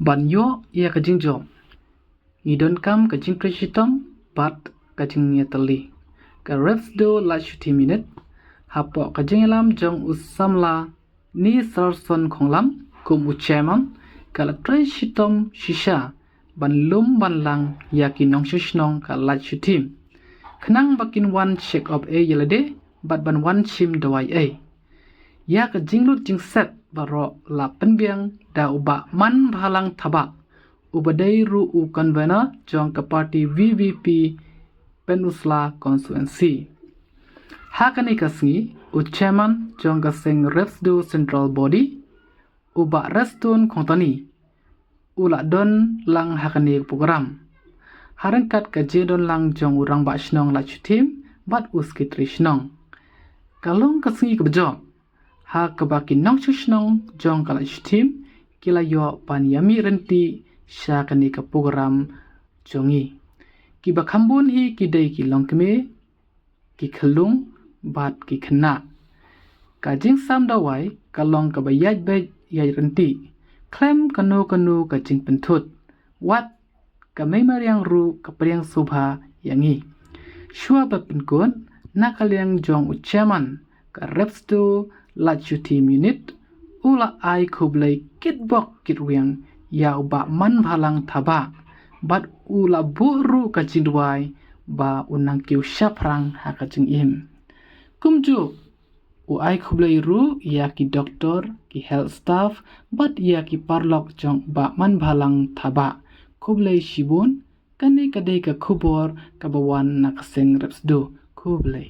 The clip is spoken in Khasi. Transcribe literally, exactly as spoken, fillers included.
Ban ïoh ïa ka jingjop, ngi donkam ka jingtrei shitom bad ka jingïatylli. Ka Repsdo Lad Shuti Minit, hapoh ka jingïalam jong u samla Ni Sarson Khonglam kum u chairman, ka la trei shitom shisha ban lum ban lang ïa ki nongshong shnong ka Lad Shuti, khnang ba kin wan check up ei ïa lade bad ban wan shim dawai ei. Ïa ka jinglut jingset baroh la pynbiang da u Bah Manbhalang Thabah, uba dei ruh u convener jong ka party V V P Pynursla constituency. Ha kane ka sngi, u chairman jong ka seng Repsdo Central Body, u Bah Reston Khongtani, u la don lang ha kane ka program, ha ryngkat ka jingdon lang jong u rangbah shnong Lad Shuti bad u secretary shnong. Ka long ka sngi kaba jop ha kaba ki nongshong shnong jong ka Lad Shuti ki la ïoh ban ïamih ryntih sha kane ka program jong ngi. Kiba kham bun hi ki dei ki longkmie, ki khyllung bad ki khynnah. Ka jingsam dawai ka long kaba ïaid beit ïaid ryntih khlem kano kano ka jingpynthut, wat ka mei mariang ruh ka pdiang sngewbha ïa ngi. Shuwa ba pynkut, na ka liang jong u chairman ka Repsdo Lad Shuti Minit, u la ai khublei kitbok kitrwiang ïa u Bah Manbhalang Thabah bad u la buh ruh ka jingduwai ba un nang kiew shaphrang ha ka jingim. Kumjuh u ai khublei ruh ïa ki doktor, ki health staff bad ïa ki paralok jong u Bah Manbhalang Thabah. Khublei shibun. Kane ka dei ka khubor kaba wan na ka seng Repsdo. Khublei.